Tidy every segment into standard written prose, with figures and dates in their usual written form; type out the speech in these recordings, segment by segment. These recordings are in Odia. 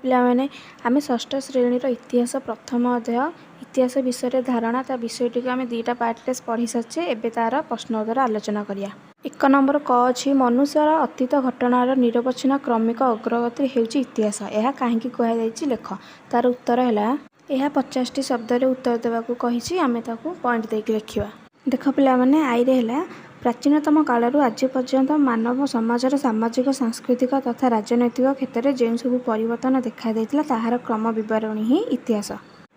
ପିଲାମାନେ, ଆମେ ଷଷ୍ଠ ଶ୍ରେଣୀର ଇତିହାସ ପ୍ରଥମ ଅଧ୍ୟାୟ, ଇତିହାସ ବିଷୟରେ ଧାରଣା, ତା ବିଷୟଟିକୁ ଆମେ ଦୁଇଟା ପାର୍ଟରେ ପଢ଼ି ସାରିଛେ। ଏବେ ତା'ର ପ୍ରଶ୍ନ ଉତ୍ତର ଆଲୋଚନା କରିବା। 1 ନମ୍ବର କ ଅଛି, ମନୁଷ୍ୟର ଅତୀତ ଘଟଣାର ନିରବଚ୍ଛିନ୍ନ କ୍ରମିକ ଅଗ୍ରଗତି ହେଉଛି ଇତିହାସ। ଏହା କାହିଁକି କୁହାଯାଇଛି, ଲେଖ। ତା'ର ଉତ୍ତର ହେଲା, ଏହା 50ଟି ଶବ୍ଦରେ ଉତ୍ତର ଦେବାକୁ କହିଛି। ଆମେ ତାକୁ ପଏଣ୍ଟ ଦେଇକି ଲେଖିବା। ଦେଖ ପିଲାମାନେ, ଆଇରେ ହେଲା, ପ୍ରାଚୀନତମ କାଳରୁ ଆଜି ପର୍ଯ୍ୟନ୍ତ ମାନବ ସମାଜର ସାମାଜିକ, ସାଂସ୍କୃତିକ ତଥା ରାଜନୈତିକ କ୍ଷେତ୍ରରେ ଯେଉଁ ସବୁ ପରିବର୍ତ୍ତନ ଦେଖାଦେଇଥିଲା, ତାହାର କ୍ରମ ବିବରଣୀ ହିଁ ଇତିହାସ।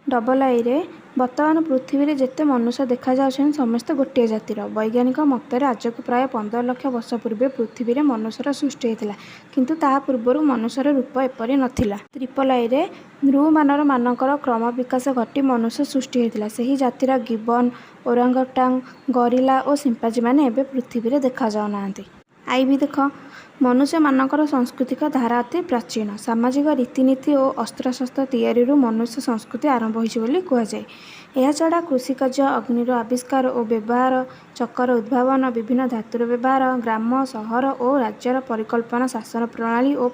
ଡବଲ ଆଇରେ, ବର୍ତ୍ତମାନ ପୃଥିବୀରେ ଯେତେ ମନୁଷ୍ୟ ଦେଖାଯାଉଛନ୍ତି, ସମସ୍ତେ ଗୋଟିଏ ଜାତିର। ବୈଜ୍ଞାନିକ ମତରେ ଆଜକୁ ପ୍ରାୟ 15 ଲକ୍ଷ ବର୍ଷ ପୂର୍ବେ ପୃଥିବୀରେ ମନୁଷ୍ୟର ସୃଷ୍ଟି ହୋଇଥିଲା, କିନ୍ତୁ ତାହା ପୂର୍ବରୁ ମନୁଷ୍ୟର ରୂପ ଏପରି ନଥିଲା। ତ୍ରିପଲ ଆଇରେ, ନୃମାନବମାନଙ୍କର କ୍ରମ ବିକାଶ ଘଟି ମନୁଷ୍ୟ ସୃଷ୍ଟି ହୋଇଥିଲା। ସେହି ଜାତିର ଗିବନ, ଓରାଙ୍ଗଟାଙ୍ଗ, ଗରିଲା ଓ ସିମ୍ପାଜିମାନେ ଏବେ ପୃଥିବୀରେ ଦେଖାଯାଉନାହାନ୍ତି। ଆଇବି ଦେଖ, ମନୁଷ୍ୟମାନଙ୍କର ସାଂସ୍କୃତିକ ଧାରା ଅତି ପ୍ରାଚୀନ। ସାମାଜିକ ରୀତିନୀତି ଓ ଅସ୍ତ୍ରଶସ୍ତ୍ର ତିଆରିରୁ ମନୁଷ୍ୟ ସଂସ୍କୃତି ଆରମ୍ଭ ହୋଇଛି ବୋଲି କୁହାଯାଏ। ଏହାଛଡ଼ା କୃଷିକାର୍ଯ୍ୟ, ଅଗ୍ନିର ଆବିଷ୍କାର ଓ ବ୍ୟବହାର, ଚକର ଉଦ୍ଭାବନ, ବିଭିନ୍ନ ଧାତୁର ବ୍ୟବହାର, ଗ୍ରାମ, ସହର ଓ ରାଜ୍ୟର ପରିକଳ୍ପନା, ଶାସନ ପ୍ରଣାଳୀ ଓ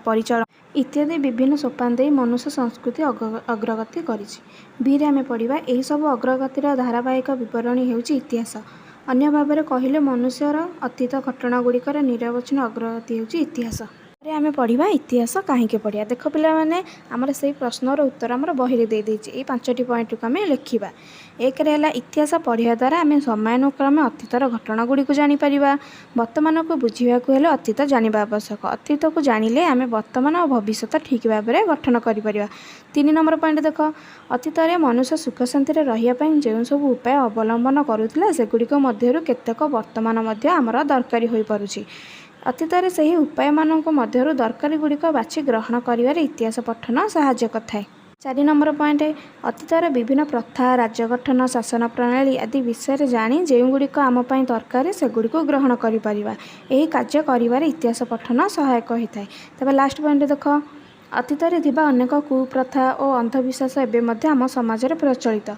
ପରିଚାଳନା ଇତ୍ୟାଦି ବିଭିନ୍ନ ସୋପାନ ଦେଇ ମନୁଷ୍ୟ ସଂସ୍କୃତି ଅଗ୍ରଗତି କରିଛି। ବିରେ ଆମେ ପଢ଼ିବା, ଏହିସବୁ ଅଗ୍ରଗତିର ଧାରାବାହିକ ବିବରଣୀ ହେଉଛି ଇତିହାସ। ଅନ୍ୟ ଭାବରେ କହିଲେ, ମନୁଷ୍ୟର ଅତୀତ ଘଟଣାଗୁଡ଼ିକର ନିରବଚ୍ଛିନ୍ନ ଅଗ୍ରଗତି ହେଉଛି ଇତିହାସ। ପରେ ଆମେ ପଢ଼ିବା, ଇତିହାସ କାହିଁକି ପଢ଼ିବା। ଦେଖ ପିଲାମାନେ, ଆମର ସେଇ ପ୍ରଶ୍ନର ଉତ୍ତର ଆମର ବହିରେ ଦେଇଦେଇଛି। ଏଇ ପାଞ୍ଚଟି ପଏଣ୍ଟକୁ ଆମେ ଲେଖିବା। ଏକରେ ହେଲା, ଇତିହାସ ପଢ଼ିବା ଦ୍ୱାରା ଆମେ ସମୟାନୁକ୍ରମେ ଅତୀତର ଘଟଣାଗୁଡ଼ିକୁ ଜାଣିପାରିବା। ବର୍ତ୍ତମାନକୁ ବୁଝିବାକୁ ହେଲେ ଅତୀତ ଜାଣିବା ଆବଶ୍ୟକ। ଅତୀତକୁ ଜାଣିଲେ ଆମେ ବର୍ତ୍ତମାନ ଓ ଭବିଷ୍ୟତ ଠିକ୍ ଭାବରେ ଗଠନ କରିପାରିବା। 3 ନମ୍ବର ପଏଣ୍ଟ ଦେଖ, ଅତୀତରେ ମନୁଷ୍ୟ ସୁଖ ଶାନ୍ତିରେ ରହିବା ପାଇଁ ଯେଉଁ ସବୁ ଉପାୟ ଅବଲମ୍ବନ କରୁଥିଲା, ସେଗୁଡ଼ିକ ମଧ୍ୟରୁ କେତେକ ବର୍ତ୍ତମାନ ମଧ୍ୟ ଆମର ଦରକାରୀ ହୋଇପାରୁଛି। ଅତୀତରେ ସେହି ଉପାୟମାନଙ୍କ ମଧ୍ୟରୁ ଦରକାରୀ ଗୁଡ଼ିକ ବାଛି ଗ୍ରହଣ କରିବାରେ ଇତିହାସ ପଠନ ସାହାଯ୍ୟ କରିଥାଏ। 4 ନମ୍ବର ପଏଣ୍ଟ, ଅତୀତର ବିଭିନ୍ନ ପ୍ରଥା, ରାଜ୍ୟ ଗଠନ, ଶାସନ ପ୍ରଣାଳୀ ଆଦି ବିଷୟରେ ଜାଣି ଯେଉଁଗୁଡ଼ିକ ଆମ ପାଇଁ ଦରକାରୀ, ସେଗୁଡ଼ିକୁ ଗ୍ରହଣ କରିପାରିବା। ଏହି କାର୍ଯ୍ୟ କରିବାରେ ଇତିହାସ ପଠନ ସହାୟକ ହୋଇଥାଏ। ତେବେ ଲାଷ୍ଟ ପଏଣ୍ଟ ଦେଖ, ଅତୀତରେ ଥିବା ଅନେକ କୁପ୍ରଥା ଓ ଅନ୍ଧବିଶ୍ୱାସ ଏବେ ମଧ୍ୟ ଆମ ସମାଜରେ ପ୍ରଚଳିତ।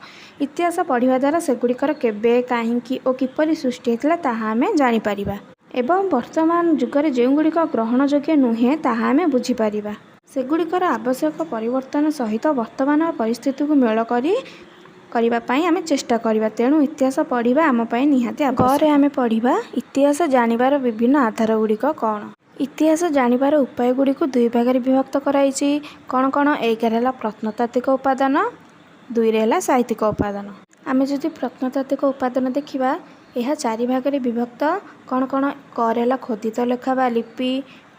ଇତିହାସ ପଢ଼ିବା ଦ୍ୱାରା ସେଗୁଡ଼ିକର କେବେ, କାହିଁକି ଓ କିପରି ସୃଷ୍ଟି ହୋଇଥିଲା, ତାହା ଆମେ ଜାଣିପାରିବା ଏବଂ ବର୍ତ୍ତମାନ ଯୁଗରେ ଯେଉଁଗୁଡ଼ିକ ଗ୍ରହଣଯୋଗ୍ୟ ନୁହେଁ, ତାହା ଆମେ ବୁଝିପାରିବା। ସେଗୁଡ଼ିକର ଆବଶ୍ୟକ ପରିବର୍ତ୍ତନ ସହିତ ବର୍ତ୍ତମାନ ପରିସ୍ଥିତିକୁ ମେଳ କରି କରିବା ପାଇଁ ଆମେ ଚେଷ୍ଟା କରିବା। ତେଣୁ ଇତିହାସ ପଢ଼ିବା ଆମ ପାଇଁ ନିହାତି ଆବଶ୍ୟକ। ଆମେ ପଢ଼ିବା, ଇତିହାସ ଜାଣିବାର ବିଭିନ୍ନ ଆଧାର ଗୁଡ଼ିକ କ'ଣ। ଇତିହାସ ଜାଣିବାର ଉପାୟ ଗୁଡ଼ିକୁ ଦୁଇ ଭାଗରେ ବିଭକ୍ତ କରାଯାଇଛି। କ'ଣ କ'ଣ? ଏକରେ ହେଲା ପ୍ରତ୍ନତାତ୍ତ୍ୱିକ ଉପାଦାନ, ଦୁଇରେ ହେଲା ସାହିତ୍ୟିକ ଉପାଦାନ। ଆମେ ଯଦି ପ୍ରତ୍ନତାତ୍ତ୍ୱିକ ଉପାଦାନ ଦେଖିବା, ଏହା ଚାରି ଭାଗରେ ବିଭକ୍ତ। କ'ଣ କ'ଣ? କରେ ହେଲା ଖୋଦିତ ଲେଖା ବା ଲିପି,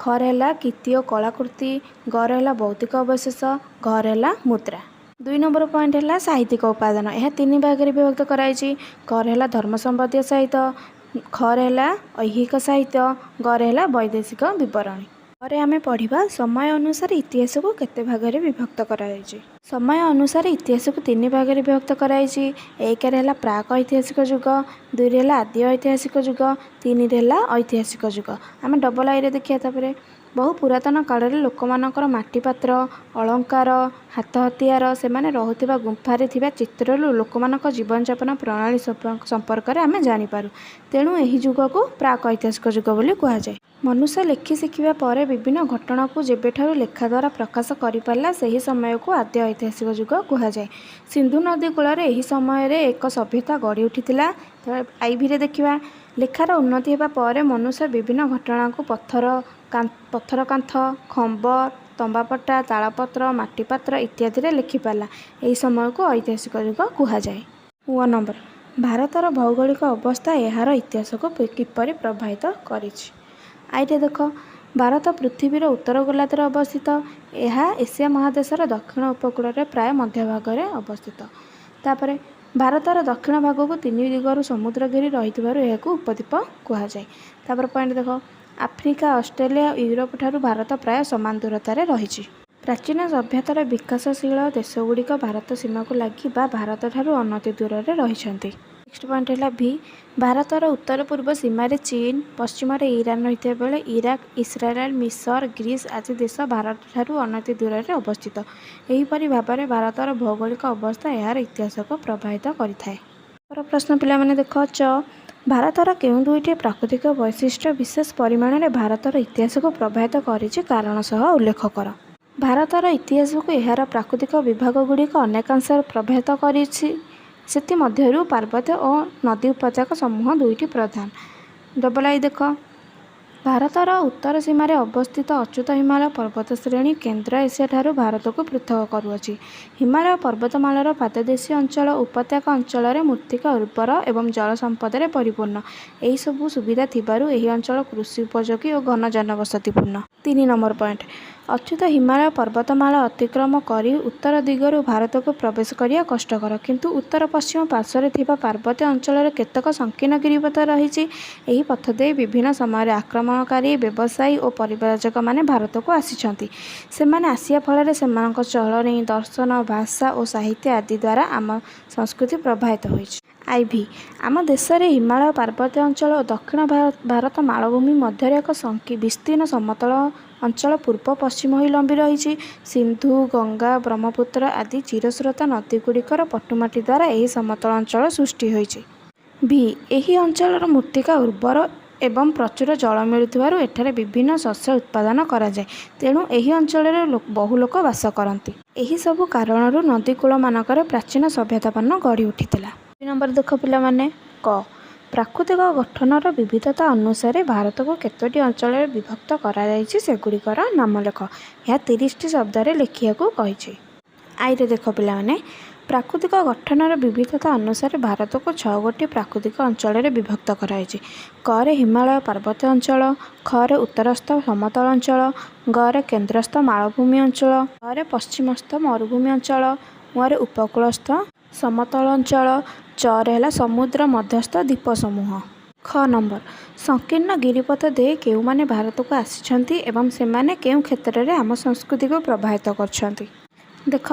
ଖରେ ହେଲା କୀର୍ତ୍ତି ଓ କଳାକୃତି, ଗରେ ହେଲା ଭୌତିକ ଅବଶେଷ, ଘରେ ହେଲା ମୁଦ୍ରା। 2 ନମ୍ବର ପଏଣ୍ଟ ହେଲା ସାହିତ୍ୟିକ ଉପାଦାନ। ଏହା ତିନି ଭାଗରେ ବିଭକ୍ତ କରାଯାଇଛି। କରେ ହେଲା ଧର୍ମ ସମ୍ବନ୍ଧୀୟ ସାହିତ୍ୟ, ଖରେ ହେଲା ଐହିକ ସାହିତ୍ୟ, ଗରେ ହେଲା ବୈଦେଶିକ ବିବରଣୀ। ପରେ ଆମେ ପଢ଼ିବା, ସମୟ ଅନୁସାରେ ଇତିହାସକୁ କେତେ ଭାଗରେ ବିଭକ୍ତ କରାଯାଇଛି। ସମୟ ଅନୁସାରେ ଇତିହାସକୁ ତିନି ଭାଗରେ ବିଭକ୍ତ କରାଯାଇଛି। ଏକରେ ହେଲା ପ୍ରାକ ଐତିହାସିକ ଯୁଗ, ଦୁଇରେ ହେଲା ଆଦ୍ୟ ଐତିହାସିକ ଯୁଗ, ତିନିରେ ହେଲା ଐତିହାସିକ ଯୁଗ। ଆମେ ଡବଲ ଆଇରେ ଦେଖିବା। ତାପରେ, ବହୁ ପୁରାତନ କାଳରେ ଲୋକମାନଙ୍କର ମାଟିପାତ୍ର, ଅଳଙ୍କାର, ହାତ ହତିଆର, ସେମାନେ ରହୁଥିବା ଗୁମ୍ଫାରେ ଥିବା ଚିତ୍ରରୁ ଲୋକମାନଙ୍କ ଜୀବନଯାପନ ପ୍ରଣାଳୀ ସମ୍ପର୍କରେ ଆମେ ଜାଣିପାରୁ। ତେଣୁ ଏହି ଯୁଗକୁ ପ୍ରାକ ଐତିହାସିକ ଯୁଗ ବୋଲି କୁହାଯାଏ। ମନୁଷ୍ୟ ଲେଖି ଶିଖିବା ପରେ ବିଭିନ୍ନ ଘଟଣାକୁ ଯେବେଠାରୁ ଲେଖା ଦ୍ୱାରା ପ୍ରକାଶ କରିପାରିଲା, ସେହି ସମୟକୁ ଆଦ୍ୟ ଐତିହାସିକ ଯୁଗ କୁହାଯାଏ। ସିନ୍ଧୁ ନଦୀ କୂଳରେ ଏହି ସମୟରେ ଏକ ସଭ୍ୟତା ଗଢ଼ି ଉଠିଥିଲା। ଆଇଭିରେ ଦେଖିବା, ଲେଖାର ଉନ୍ନତି ହେବା ପରେ ମନୁଷ୍ୟ ବିଭିନ୍ନ ଘଟଣାକୁ ପଥର କାନ୍ଥ, ଖମ୍ବ, ତମ୍ବାପଟା, ତାଳପତ୍ର, ମାଟିପାତ୍ର ଇତ୍ୟାଦିରେ ଲେଖିପାରିଲା। ଏହି ସମୟକୁ ଐତିହାସିକ ଯୁଗ କୁହାଯାଏ। ନମ୍ବର, ଭାରତର ଭୌଗୋଳିକ ଅବସ୍ଥା ଏହାର ଇତିହାସକୁ କିପରି ପ୍ରଭାବିତ କରିଛି? ଆଇରେ ଦେଖ, ଭାରତ ପୃଥିବୀର ଉତ୍ତର ଗୋଲାର୍ଦ୍ଧରେ ଅବସ୍ଥିତ। ଏହା ଏସିଆ ମହାଦେଶର ଦକ୍ଷିଣ ଉପକୂଳରେ ପ୍ରାୟ ମଧ୍ୟଭାଗରେ ଅବସ୍ଥିତ। ତାପରେ, ଭାରତର ଦକ୍ଷିଣ ଭାଗକୁ ତିନି ଦିଗରୁ ସମୁଦ୍ର ଘେରି ରହିଥିବାରୁ ଏହାକୁ ଉପଦ୍ୱୀପ କୁହାଯାଏ। ତାପରେ ପଏଣ୍ଟ ଦେଖ, ଆଫ୍ରିକା, ଅଷ୍ଟ୍ରେଲିଆ, ୟୁରୋପ ଠାରୁ ଭାରତ ପ୍ରାୟ ସମାନ ଦୂରତାରେ ରହିଛି। ପ୍ରାଚୀନ ସଭ୍ୟତାର ବିକାଶଶୀଳ ଦେଶଗୁଡ଼ିକ ଭାରତ ସୀମାକୁ ଲାଗି ବା ଭାରତଠାରୁ ଅନତି ଦୂରରେ ରହିଛନ୍ତି। ନେକ୍ସଟ ପଏଣ୍ଟ ହେଲା ଭି, ଭାରତର ଉତ୍ତର ପୂର୍ବ ସୀମାରେ ଚୀନ, ପଶ୍ଚିମରେ ଇରାନ ରହିଥିବା ବେଳେ ଇରାକ, ଇସ୍ରାଏଲ, ମିଶର, ଗ୍ରୀସ ଆଦି ଦେଶ ଭାରତଠାରୁ ଅନତି ଦୂରରେ ଅବସ୍ଥିତ। ଏହିପରି ଭାବରେ ଭାରତର ଭୌଗୋଳିକ ଅବସ୍ଥା ଏହାର ଇତିହାସକୁ ପ୍ରଭାବିତ କରିଥାଏ। ପର ପ୍ରଶ୍ନ ପିଲାମାନେ ଦେଖ, ଚ, ଭାରତର କେଉଁ ଦୁଇଟି ପ୍ରାକୃତିକ ବୈଶିଷ୍ଟ୍ୟ ବିଶେଷ ପରିମାଣରେ ଭାରତର ଇତିହାସକୁ ପ୍ରଭାବିତ କରିଛି, କାରଣ ସହ ଉଲ୍ଲେଖ କର। ଭାରତର ଇତିହାସକୁ ଏହାର ପ୍ରାକୃତିକ ବିଭାଗଗୁଡ଼ିକ ଅନେକାଂଶରେ ପ୍ରଭାବିତ କରିଛି। ସେଥିମଧ୍ୟରୁ ପାର୍ବତ୍ୟ ଓ ନଦୀ ଉପତ୍ୟକା ସମୂହ ଦୁଇଟି ପ୍ରଧାନ। ଡବଲ୍ I ଦେଖ, ଭାରତର ଉତ୍ତର ସୀମାରେ ଅବସ୍ଥିତ ଅଚ୍ୟୁତ ହିମାଳୟ ପର୍ବତଶ୍ରେଣୀ କେନ୍ଦ୍ର ଏସିଆଠାରୁ ଭାରତକୁ ପୃଥକ କରୁଅଛି। ହିମାଳୟ ପର୍ବତମାଳାର ପାଦଦେଶୀୟ ଅଞ୍ଚଳ ଓ ଉପତ୍ୟକା ଅଞ୍ଚଳରେ ମୃତ୍ତିକା ଉର୍ବର ଏବଂ ଜଳ ସମ୍ପଦରେ ପରିପୂର୍ଣ୍ଣ। ଏହିସବୁ ସୁବିଧା ଥିବାରୁ ଏହି ଅଞ୍ଚଳ କୃଷି ଉପଯୋଗୀ ଓ ଘନ ଜନବସତିପୂର୍ଣ୍ଣ। 3 ନମ୍ବର ପଏଣ୍ଟ, ଅଚ୍ୟୁତ ହିମାଳୟ ପର୍ବତମାଳା ଅତିକ୍ରମ କରି ଉତ୍ତର ଦିଗରୁ ଭାରତକୁ ପ୍ରବେଶ କରିବା କଷ୍ଟକର। କିନ୍ତୁ ଉତ୍ତର ପଶ୍ଚିମ ପାର୍ଶ୍ୱରେ ଥିବା ପାର୍ବତ୍ୟ ଅଞ୍ଚଳରେ କେତେକ ସଂକୀର୍ଣ୍ଣ ଗିରିପଥ ରହିଛି। ଏହି ପଥ ଦେଇ ବିଭିନ୍ନ ସମୟରେ ଆକ୍ରମଣକାରୀ, ବ୍ୟବସାୟୀ ଓ ପରିବ୍ରାଜକମାନେ ଭାରତକୁ ଆସିଛନ୍ତି। ସେମାନେ ଆସିବା ଫଳରେ ସେମାନଙ୍କ ଚଳଣି, ଦର୍ଶନ, ଭାଷା ଓ ସାହିତ୍ୟ ଆଦି ଦ୍ୱାରା ଆମ ସଂସ୍କୃତି ପ୍ରଭାବିତ ହୋଇଛି। IV, ଆମ ଦେଶରେ ହିମାଳୟ ପାର୍ବତ୍ୟ ଅଞ୍ଚଳ ଓ ଦକ୍ଷିଣ ଭାରତ ମାଳଭୂମି ମଧ୍ୟରେ ଏକ ବିସ୍ତୀର୍ଣ୍ଣ ସମତଳ ଅଞ୍ଚଳ ପୂର୍ବ ପଶ୍ଚିମ ହୋଇ ଲମ୍ବି ରହିଛି। ସିନ୍ଧୁ, ଗଙ୍ଗା, ବ୍ରହ୍ମପୁତ୍ର ଆଦି ଚିରସ୍ରୋତା ନଦୀଗୁଡ଼ିକର ପଟୁମାଟି ଦ୍ୱାରା ଏହି ସମତଳ ଅଞ୍ଚଳ ସୃଷ୍ଟି ହୋଇଛି। ଭି, ଏହି ଅଞ୍ଚଳର ମୃତ୍ତିକା ଉର୍ବର ଏବଂ ପ୍ରଚୁର ଜଳ ମିଳୁଥିବାରୁ ଏଠାରେ ବିଭିନ୍ନ ଶସ୍ୟ ଉତ୍ପାଦନ କରାଯାଏ। ତେଣୁ ଏହି ଅଞ୍ଚଳରେ ବହୁ ଲୋକ ବାସ କରନ୍ତି। ଏହିସବୁ କାରଣରୁ ନଦୀକୂଳମାନଙ୍କରେ ପ୍ରାଚୀନ ସଭ୍ୟତାମାନ ଗଢ଼ି ଉଠିଥିଲା। 2 ନମ୍ବର ଦେଖ ପିଲାମାନେ, କ, ପ୍ରାକୃତିକ ଗଠନର ବିବିଧତା ଅନୁସାରେ ଭାରତକୁ କେତୋଟି ଅଞ୍ଚଳରେ ବିଭକ୍ତ କରାଯାଇଛି, ସେଗୁଡ଼ିକର ନାମ ଲେଖ। ଏହା 30ଟି ଶବ୍ଦରେ ଲେଖିବାକୁ କହିଛି। ଆଇରେ ଦେଖ ପିଲାମାନେ, ପ୍ରାକୃତିକ ଗଠନର ବିବିଧତା ଅନୁସାରେ ଭାରତକୁ 6 ଗୋଟି ପ୍ରାକୃତିକ ଅଞ୍ଚଳରେ ବିଭକ୍ତ କରାଯାଇଛି। କରେ ହିମାଳୟ ପାର୍ବତ୍ୟ ଅଞ୍ଚଳ, ଖରେ ଉତ୍ତରସ୍ଥ ସମତଳ ଅଞ୍ଚଳ, ଗରେ କେନ୍ଦ୍ରସ୍ଥ ମାଳଭୂମି ଅଞ୍ଚଳ, ଘରେ ପଶ୍ଚିମସ୍ଥ ମରୁଭୂମି ଅଞ୍ଚଳ, ଙ୍ଗରେ ଉପକୂଳସ୍ଥ ସମତଳ ଅଞ୍ଚଳ, ଚରେ ହେଲା ସମୁଦ୍ର ମଧ୍ୟସ୍ଥ ଦ୍ୱୀପ ସମୂହ। ଖ ନମ୍ବର, ସଂକୀର୍ଣ୍ଣ ଗିରିପଥ ଦେଇ କେଉଁମାନେ ଭାରତକୁ ଆସିଛନ୍ତି ଏବଂ ସେମାନେ କେଉଁ କ୍ଷେତ୍ରରେ ଆମ ସଂସ୍କୃତିକୁ ପ୍ରଭାବିତ କରିଛନ୍ତି? ଦେଖ,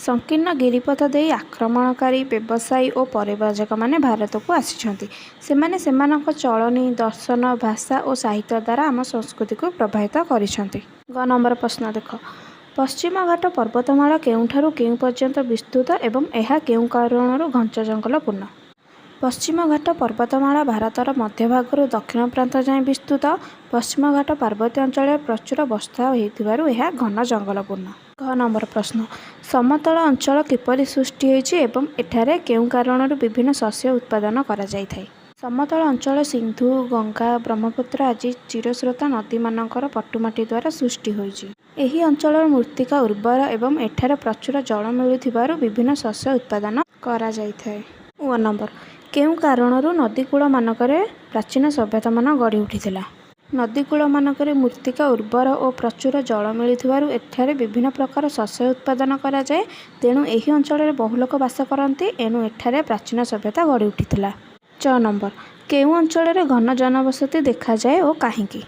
ସଂକୀର୍ଣ୍ଣ ଗିରିପଥ ଦେଇ ଆକ୍ରମଣକାରୀ, ବ୍ୟବସାୟୀ ଓ ପରିବ୍ରାଜକମାନେ ଭାରତକୁ ଆସିଛନ୍ତି। ସେମାନେ ସେମାନଙ୍କ ଚଳଣି, ଦର୍ଶନ, ଭାଷା ଓ ସାହିତ୍ୟ ଦ୍ୱାରା ଆମ ସଂସ୍କୃତିକୁ ପ୍ରଭାବିତ କରିଛନ୍ତି। ଗ ନମ୍ବର ପ୍ରଶ୍ନ ଦେଖ, ପଶ୍ଚିମଘାଟ ପର୍ବତମାଳା କେଉଁଠାରୁ କେଉଁ ପର୍ଯ୍ୟନ୍ତ ବିସ୍ତୃତ ଏବଂ ଏହା କେଉଁ କାରଣରୁ ଘଞ୍ଚ ଜଙ୍ଗଲପୂର୍ଣ୍ଣ? ପଶ୍ଚିମଘାଟ ପର୍ବତମାଳା ଭାରତର ମଧ୍ୟଭାଗରୁ ଦକ୍ଷିଣ ପ୍ରାନ୍ତ ଯାଏଁ ବିସ୍ତୃତ। ପଶ୍ଚିମଘାଟ ପାର୍ବତ୍ୟ ଅଞ୍ଚଳରେ ପ୍ରଚୁର ବର୍ଷା ହେଉଥିବାରୁ ଏହା ଘନ ଜଙ୍ଗଲପୂର୍ଣ୍ଣ। ଘ ନମ୍ବର ପ୍ରଶ୍ନ, ସମତଳ ଅଞ୍ଚଳ କିପରି ସୃଷ୍ଟି ହୋଇଛି ଏବଂ ଏଠାରେ କେଉଁ କାରଣରୁ ବିଭିନ୍ନ ଶସ୍ୟ ଉତ୍ପାଦନ କରାଯାଇଥାଏ? ସମତଳ ଅଞ୍ଚଳ ସିନ୍ଧୁ, ଗଙ୍ଗା, ବ୍ରହ୍ମପୁତ୍ର ଆଦି ଚିରସ୍ରୋତା ନଦୀମାନଙ୍କର ପଟୁମାଟି ଦ୍ୱାରା ସୃଷ୍ଟି ହୋଇଛି। ଏହି ଅଞ୍ଚଳର ମୃତ୍ତିକା ଉର୍ବର ଏବଂ ଏଠାରେ ପ୍ରଚୁର ଜଳ ମିଳୁଥିବାରୁ ବିଭିନ୍ନ ଶସ୍ୟ ଉତ୍ପାଦନ କରାଯାଇଥାଏ। ଉ ନମ୍ବର, କେଉଁ କାରଣରୁ ନଦୀକୂଳମାନଙ୍କରେ ପ୍ରାଚୀନ ସଭ୍ୟତାମାନ ଗଢ଼ି ଉଠିଥିଲା? ନଦୀକୂଳମାନଙ୍କରେ ମୃତ୍ତିକା ଉର୍ବର ଓ ପ୍ରଚୁର ଜଳ ମିଳୁଥିବାରୁ ଏଠାରେ ବିଭିନ୍ନ ପ୍ରକାର ଶସ୍ୟ ଉତ୍ପାଦନ କରାଯାଏ। ତେଣୁ ଏହି ଅଞ୍ଚଳରେ ବହୁ ଲୋକ ବାସ କରନ୍ତି। ଏଣୁ ଏଠାରେ ପ୍ରାଚୀନ ସଭ୍ୟତା ଗଢ଼ି ଉଠିଥିଲା। ଚ ନମ୍ବର, କେଉଁ ଅଞ୍ଚଳରେ ଘନ ଜନବସତି ଦେଖାଯାଏ ଓ କାହିଁକି?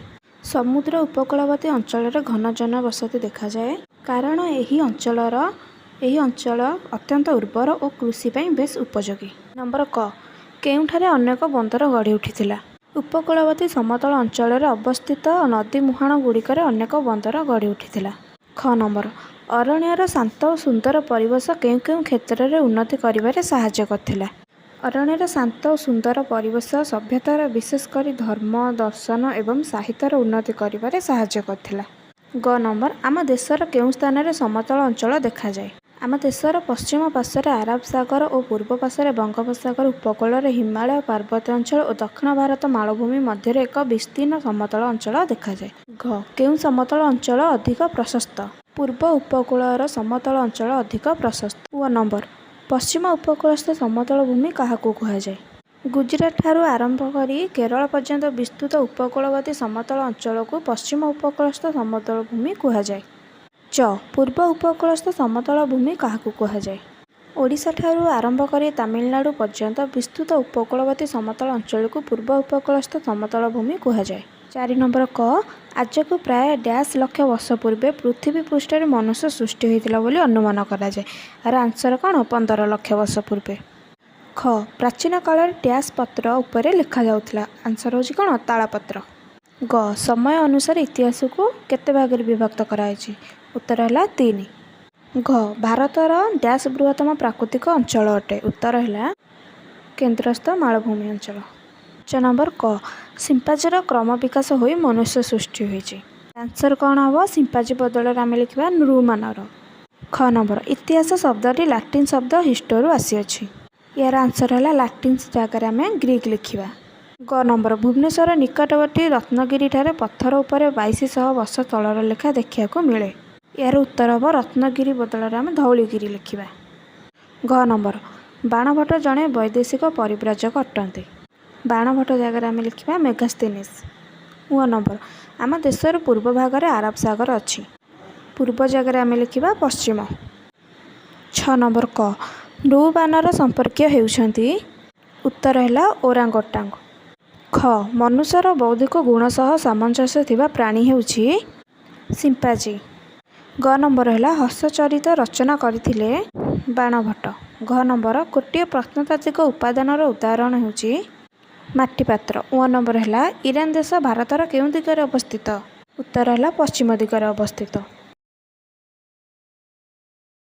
ସମୁଦ୍ର ଉପକୂଳବର୍ତ୍ତୀ ଅଞ୍ଚଳରେ ଘନ ଜନବସତି ଦେଖାଯାଏ, କାରଣ ଏହି ଅଞ୍ଚଳ ଅତ୍ୟନ୍ତ ଉର୍ବର ଓ କୃଷି ପାଇଁ ବେଶ୍ ଉପଯୋଗୀ। ନମ୍ବର କ, କେଉଁଠାରେ ଅନେକ ବନ୍ଦର ଗଢ଼ି ଉଠିଥିଲା? ଉପକୂଳବର୍ତ୍ତୀ ସମତଳ ଅଞ୍ଚଳରେ ଅବସ୍ଥିତ ନଦୀ ମୁହାଣଗୁଡ଼ିକରେ ଅନେକ ବନ୍ଦର ଗଢ଼ି ଉଠିଥିଲା। ଖ ନମ୍ବର, ଅରଣ୍ୟର ଶାନ୍ତ ଓ ସୁନ୍ଦର ପରିବେଶ କେଉଁ କେଉଁ କ୍ଷେତ୍ରରେ ଉନ୍ନତି କରିବାରେ ସାହାଯ୍ୟ କରିଥିଲା? ଅରଣ୍ୟର ଶାନ୍ତ ଓ ସୁନ୍ଦର ପରିବେଶ ସଭ୍ୟତାର, ବିଶେଷ କରି ଧର୍ମ, ଦର୍ଶନ ଏବଂ ସାହିତ୍ୟର ଉନ୍ନତି କରିବାରେ ସାହାଯ୍ୟ କରିଥିଲା। ଗ ନମ୍ବର, ଆମ ଦେଶର କେଉଁ ସ୍ଥାନରେ ସମତଳ ଅଞ୍ଚଳ ଦେଖାଯାଏ? ଆମ ଦେଶର ପଶ୍ଚିମ ପାର୍ଶ୍ୱରେ ଆରବ ସାଗର ଓ ପୂର୍ବ ପାର୍ଶ୍ୱରେ ବଙ୍ଗୋପସାଗର ଉପକୂଳରେ ହିମାଳୟ ପାର୍ବତ୍ୟ ଅଞ୍ଚଳ ଓ ଦକ୍ଷିଣ ଭାରତ ମାଳଭୂମି ମଧ୍ୟରେ ଏକ ବିସ୍ତୀର୍ଣ୍ଣ ସମତଳ ଅଞ୍ଚଳ ଦେଖାଯାଏ। ଘ, କେଉଁ ସମତଳ ଅଞ୍ଚଳ ଅଧିକ ପ୍ରଶସ୍ତ? ପୂର୍ବ ଉପକୂଳର ସମତଳ ଅଞ୍ଚଳ ଅଧିକ ପ୍ରଶସ୍ତ। ଉ ନମ୍ବର, ପଶ୍ଚିମ ଉପକୂଳସ୍ଥ ସମତଳ ଭୂମି କାହାକୁ କୁହାଯାଏ? ଗୁଜୁରାଟ ଠାରୁ ଆରମ୍ଭ କରି କେରଳ ପର୍ଯ୍ୟନ୍ତ ବିସ୍ତୃତ ଉପକୂଳବର୍ତ୍ତୀ ସମତଳ ଅଞ୍ଚଳକୁ ପଶ୍ଚିମ ଉପକୂଳସ୍ଥ ସମତଳ ଭୂମି କୁହାଯାଏ। ଚ, ପୂର୍ବ ଉପକୂଳସ୍ଥ ସମତଳ ଭୂମି କାହାକୁ କୁହାଯାଏ? ଓଡ଼ିଶାଠାରୁ ଆରମ୍ଭ କରି ତାମିଲନାଡ଼ୁ ପର୍ଯ୍ୟନ୍ତ ବିସ୍ତୃତ ଉପକୂଳବର୍ତ୍ତୀ ସମତଳ ଅଞ୍ଚଳକୁ ପୂର୍ବ ଉପକୂଳସ୍ଥ ସମତଳ ଭୂମି କୁହାଯାଏ। 4 ନମ୍ବର କ, ଆଜକୁ ପ୍ରାୟ ଡ୍ୟାସ୍ ଲକ୍ଷ ବର୍ଷ ପୂର୍ବେ ପୃଥିବୀ ପୃଷ୍ଠରେ ମନୁଷ୍ୟ ସୃଷ୍ଟି ହୋଇଥିଲା ବୋଲି ଅନୁମାନ କରାଯାଏ। ଏହାର ଆନ୍ସର କ'ଣ? 15 ଲକ୍ଷ ବର୍ଷ ପୂର୍ବେ। ଖ, ପ୍ରାଚୀନ କାଳରେ ଡ୍ୟାସ୍ ପତ୍ର ଉପରେ ଲେଖାଯାଉଥିଲା। ଆନ୍ସର ହେଉଛି କ'ଣ? ତାଳପତ୍ର। ଗ, ସମୟ ଅନୁସାରେ ଇତିହାସକୁ କେତେ ଭାଗରେ ବିଭକ୍ତ କରାଯାଇଛି? ଉତ୍ତର ହେଲା 3। ଘ, ଭାରତର ଡ୍ୟାସ୍ ବୃହତ୍ତମ ପ୍ରାକୃତିକ ଅଞ୍ଚଳ ଅଟେ। ଉତ୍ତର ହେଲା କେନ୍ଦ୍ରସ୍ଥ ମାଳଭୂମି ଅଞ୍ଚଳ। 5 ନମ୍ବର କ, ସିମ୍ପାଜିର କ୍ରମ ବିକାଶ ହୋଇ ମନୁଷ୍ୟ ସୃଷ୍ଟି ହୋଇଛି। ଆନ୍ସର୍ କ'ଣ ହେବ? ସିମ୍ପାଜି ବଦଳରେ ଆମେ ଲେଖିବା ନୃମାନର। ଖ ନମ୍ବର, ଇତିହାସ ଶବ୍ଦଟି ଲାଟିନ୍ ଶବ୍ଦ ହିଷ୍ଟୋରୁ ଆସିଅଛି। ଏହାର ଆନ୍ସର୍ ହେଲା ଲାଟିନ୍ ଜାଗାରେ ଆମେ ଗ୍ରୀକ୍ ଲେଖିବା। ଗ ନମ୍ବର, ଭୁବନେଶ୍ୱର ନିକଟବର୍ତ୍ତୀ ରତ୍ନଗିରିଠାରେ ପଥର ଉପରେ 2200 ବର୍ଷ ତଳର ଲେଖା ଦେଖିବାକୁ ମିଳେ। ଏହାର ଉତ୍ତର ହେବ ରତ୍ନଗିରି ବଦଳରେ ଆମେ ଧଉଳିଗିରି ଲେଖିବା। ଘ ନମ୍ବର, ବାଣଭଟ୍ଟ ଜଣେ ବୈଦେଶିକ ପରିବ୍ରାଜକ ଅଟନ୍ତି। ବାଣଭଟ୍ଟ ଜାଗାରେ ଆମେ ଲେଖିବା ମେଗାସ୍ଥିନିସ୍। ଉ ନମ୍ବର, ଆମ ଦେଶର ପୂର୍ବ ଭାଗରେ ଆରବ ସାଗର ଅଛି। ପୂର୍ବ ଜାଗାରେ ଆମେ ଲେଖିବା ପଶ୍ଚିମ। 6 ନମ୍ବର କ, ନୃବାନର ସମ୍ପର୍କୀୟ ହେଉଛନ୍ତି। ଉତ୍ତର ହେଲା ଓରାଙ୍ଗଟାଙ୍ଗ। ଖ, ମନୁଷ୍ୟର ବୌଦ୍ଧିକ ଗୁଣ ସହ ସାମଞ୍ଜସ୍ୟ ଥିବା ପ୍ରାଣୀ ହେଉଛି ସିମ୍ପାଜି। ଗ ନମ୍ବର ହେଲା ହର୍ଷଚରିତ ରଚନା କରିଥିଲେ ବାଣଭଟ୍ଟ। ଘ ନମ୍ବର, ଗୋଟିଏ ପ୍ରତ୍ନତାତ୍ତ୍ୱିକ ଉପାଦାନର ଉଦାହରଣ ହେଉଛି ମାଟିପାତ୍ର। ଉ ନମ୍ବର ହେଲା ଇରାନ ଦେଶ ଭାରତର କେଉଁ ଦିଗରେ ଅବସ୍ଥିତ? ଉତ୍ତର ହେଲା ପଶ୍ଚିମ ଦିଗରେ ଅବସ୍ଥିତ।